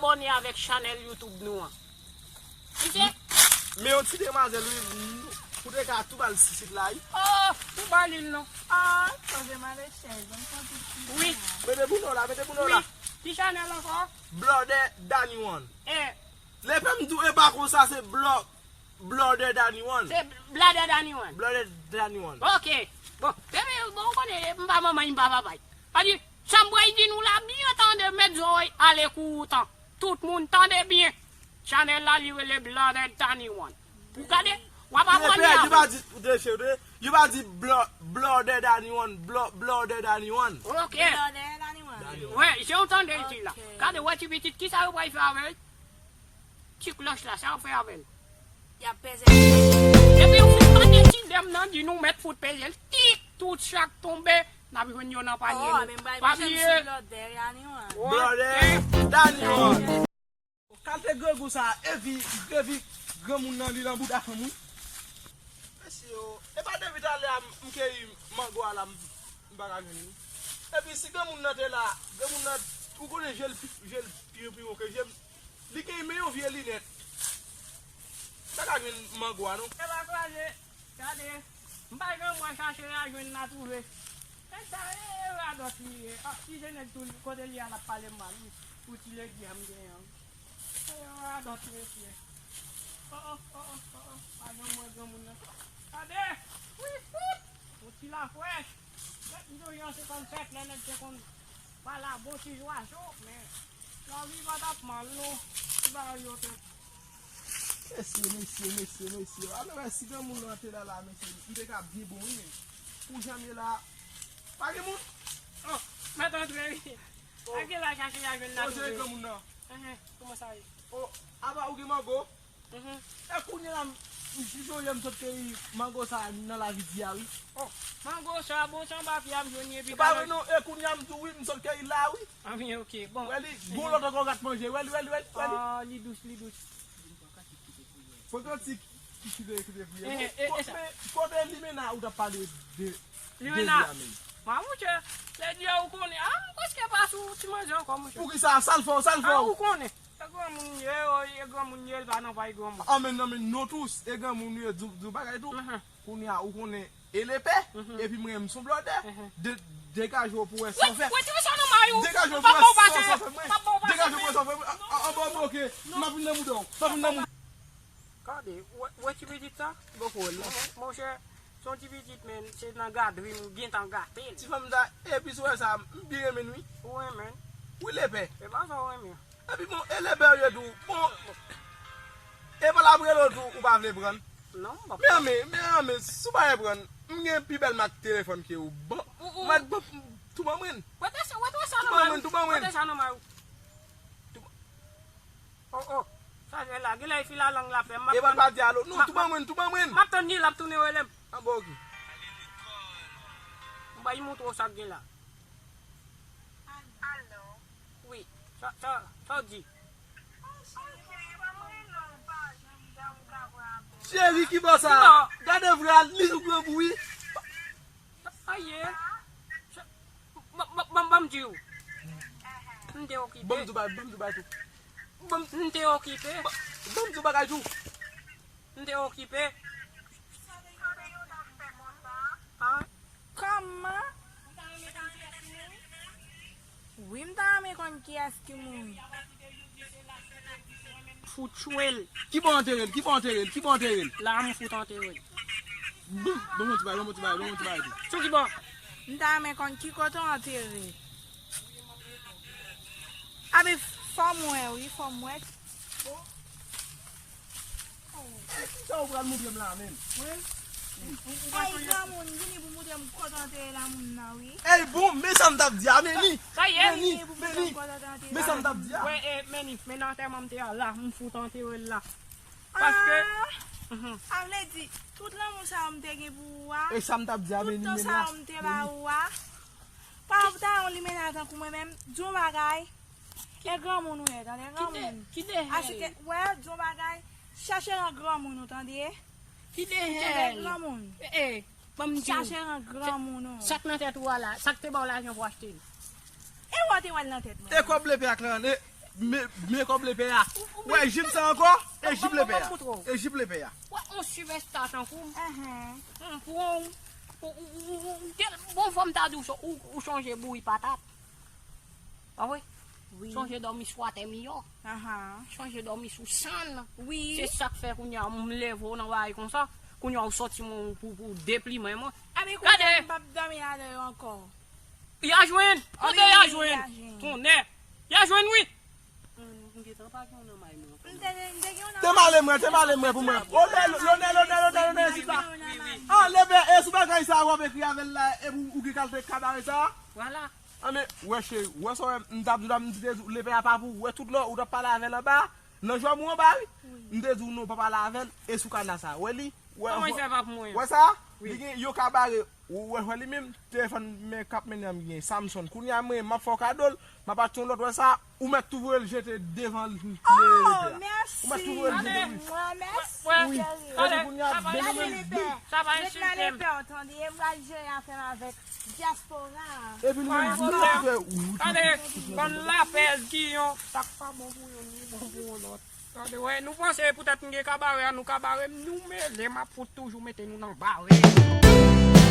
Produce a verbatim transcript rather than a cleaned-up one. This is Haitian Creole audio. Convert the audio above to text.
abòne avèk chanèl YouTube nou an. Misye, men yon ti demwazèl, wi, ou te ka tou ba l sisit la, wi. Oh, ou ba li l non. Ah, chanje malechèz, ban m konn tout ti wi. Mete pou nou la, mete pou nou la. Wi. Ki chanèl ankò? Blòdè Dani One. Eh. Lè fè m di w, e pa konsa, se blò, Blòdè Dani One. Se Blòdè Dani One. Blòdè Dani One. Ok. Bon, depi, bon, ou konnen, m pa manman, m pa papa. Sa di, sa m pral di nou la, byen tande, met zòrèy alekoutan. Tout moun tande byen. Chanèl la, li rele Blòdè Dani One. Ou gade, w ap abòne avè l. Yo pa di, yo pa di, blò, Blòdè Dani One, blò, Blòdè Dani One. Ok. Blòdè Dani One. Dani One. Wi, se ou tande l di la. Ok. Gade, wè ti pitit, kisa yo pral fè avè l? Ti klòch la, sa yo fè avè l? Y ap peze. Depi yo fin pale ti dèm nan, di nou mèt fout peze l. Tik, tout chak tonbe, n ap jwenn yo nan panye nou. Oh, men bay, pa bliye. Blòdè Dani One. Blòdè Dani One. Kalte grangou sa, epi, epi granmoun nan li nan bouda fanm wi. Mesye yo, e pa depi talè a m, m keyi mango a la, m, m pa ka jwenn li. Epi si granmoun nan te la, granmoun nan, ou konnen je l pi, je l pi, pi wo ke je m, li gen men yon vye linèt. M pa ka jwenn mango a non. E pa kwaze. Gade, m pa janm wè chache a jwenn n a twouve. Nèg sa e radòt li ye. Ah, si se nèg tou kote li a l ap pale m mal wi. Pou ti legi a m genyen an wi. E radòt mesye. Oh, oh, oh, oh, oh, oh. Pa janm wè granmoun nan. Gade, wi, fout. Yon ti lafrèch. Mèt m sonje an senkannsèt lè nèg te konn pale a bon ti jwacho, men lavi pa t ap mal non. Ti bagay yo te Mesye, mesye, mesye, mesye. A nou wè si granmoun nan te la la, mesye. M te ka byen bon wi, men. Pou jan m ye la, pa gen moun. Oh, mèt antre wi. Oh. Ak la chache a jwenn la. Oh, se granmoun nan. Enhen, kòman sa ye? Oh, apa ou gen mango? Mhm. E kounye la, m, m sonje m sot keyi mango sa nan lavi di a wi. Oh, mango sa bon, se anba pye a m jwenn li epi. E pa vre non, e kounye a m tou wi, m sot keyi la wi. Ah, men ok, bon. Wè li, gon lòt ankò rat manje, wè li, wè li, wè li, wè li. Ah, li dous, li dous. Pran ti ki kite, kite pou ye. Eh, eh, eh, sa. Kote, kote limena ou t ap pale de, de limena. Mwen, monchè, lè di a ou konnen. Ah, m prèske pa sou ti manje ankò, monchè. Poukisa? Sa l fè w, sa l fè w? Ah, ou konnen. E granmoun ye, oh, e granmoun ye, l pa nan pay granmoun. Ah, men non, men nou tous, e granmoun nou ye, di w, di w bagay tou. Mhm. Kounye a, ou konnen, e lepè, mhm, epi mwen, m son blòdè. Mhm. De, degaje w pou wè sa w fè. Wè, wè, tire sa nan may ou. Degaje w pou wè sa w fè mwen. Degaje w pou wè sa w fè mwen. An, an, an, bon, ok. M ap vin nan mouda w. M ap vin nan mouda w. Gade, wè, wè ti pitit sa? Bòkò wè l non. Monchè, se yon ti pitit, men, se nan gadri m gentan gate l. Ti fanm sa, epi si w wè sa, m byen renmen l, wi. Ou renmen l? Wi, lepè. E pa sa w renmen. Epi bon, e lepè w ye tou. Bon, e pa l ap rele w tou, ou pa vle pran l. Non, m p ap pran. Men anmen, men anmen, si w pa vle pran l, m gen pi bèl mak telefòn ke ou. Bon, ou, ou, mwen, bon, tou ban mwen. Wete sa, wete sa nan may ou. Tou ban mwen, tou ban mwen. Wete sa nan may ou. Tou ban Oh, oh. Sa jwe la. Genlè e filalang l ap fè. M ap tann. E pa di alo. Non, tou ban mwen, tou ban mwen. M ap tann li, l ap tounen rele m. Ah, bon, ok. M bay montre w sa k gen la. Wi. Sa, sa, sa w di? Cheri, ki bò sa? Ki bò? Gade vre a, li sou grangou, wi. Aye. Ban, ban, ban, ban m di w. M te okipe. Ban m di w bagay, ban m di w bagay tou. Ban m, m te okipe. Ban, ban m di w bagay tou. M te okipe. Ah. Kòman? Wi, m ta renmen konn kiyès ki mouri. Fout tchwe l. Ki bò antere l? Ki bò antere l? Ki bò antere l? La, m fout antere l. Bon, bon, bon, ti bagay, bon, bon, ti bagay, bon, bon, ti bagay tou. Sou ki bò? M ta renmen konn ki kote w antere l. Abi, fò m wè, wi, fò m wè. Bon. E kisa ou pral montre m la menm? Wi. Ey, granmoun, vini pou montre m kote antere la moun nan, wi. Ey, bon, men sa m t ap di a, men li. Sa ye? Men li, men li. Men sa m t ap di a. Wè, e, men li, men nan antèman m te a la, m fout antere l la. Paske, ah, mhm. Sa vle di, tout lanmou sa yo m te gen pou ou a, e sa m t ap di a, men li, men li a, tout tan sa yo m te ba ou a, pa w ta yon limena tankou mwen menm, di yon bagay. E granmoun ou ye, tande, granmoun. Kite, kite. Achete, wè, di yon bagay, chache nan granmoun ou, tande. Kite, tande, granmoun. Eh, eh, ban m di w. Chache nan granmoun ou. Sa k nan tèt ou a la, sa k te ba w lajan pou w achte l. E wè w te wè l nan tèt mwen. E kòb lepè ak lan, e, Men, men kòb lepè a. Ou wè jip sa ankò? E jip lepè a. E jip lepè a. Wè, yon sipèsta tankou m. Pou yon, pou, ou, ou, ou, ou, gen bon fò m ta di w, ou, ou chonje bouri patat. Pa vre? Wi. Chonje dòmi sou atè miyò. Chonje dòmi sou sann. Wi. Se sa k fè kounye a m leve w nan bagay konsa. Kounye a ou sòti mwen pou, pou deplimen mwen. Gade. M p ap dòmi ladan yo ankò. Y a jwenn. Kote y a jwenn? Tonnè. Y a jwenn, wi. M gentan pa gen yon nan may mwen ankò. Te male mwen, te male mwen pou mwen. Lonè, lonè, lonè, lonè, lonè, lonè, sista. Anleve, e sou bagay sa a w ap ekri avè l la, epi ou, ou gen kalite kabare sa a? Vwala. Anben, wè cheri, wè sa w wè, m t ap di w, m te di w, lepè a pa pou ou, wè tout lè ou t ap pale avè l anba, nan jòm ou anba, wi. M te di w non, pa pale avè l, e sou kana sa a, wè li, wè, wè sa, li gen yon kabare, ou wè, wè li menm, telefòn men k ap mennen an m gen, Samsung, kounye a mwen, m ap fè w kado l, m ap achte yon lòt, wè sa, ou mèt tou voye l jete devan l, lepè a. Ou mèt tou voye l jete, wi. Wi. Kounye a, devan l, sa pa ensilte m. Ret nan lepè w, tande, m pral jere afè m avèk dyaspora a. Epi nou menm, nou menm, tande, bann lapèz, giyon, sa k pa bon pou youn, li bon pou yon lòt. Tande, wè, nou panse poutèt nou gen kabare a, nou kabare, nou mele, m ap fout toujou mete nou nan bare.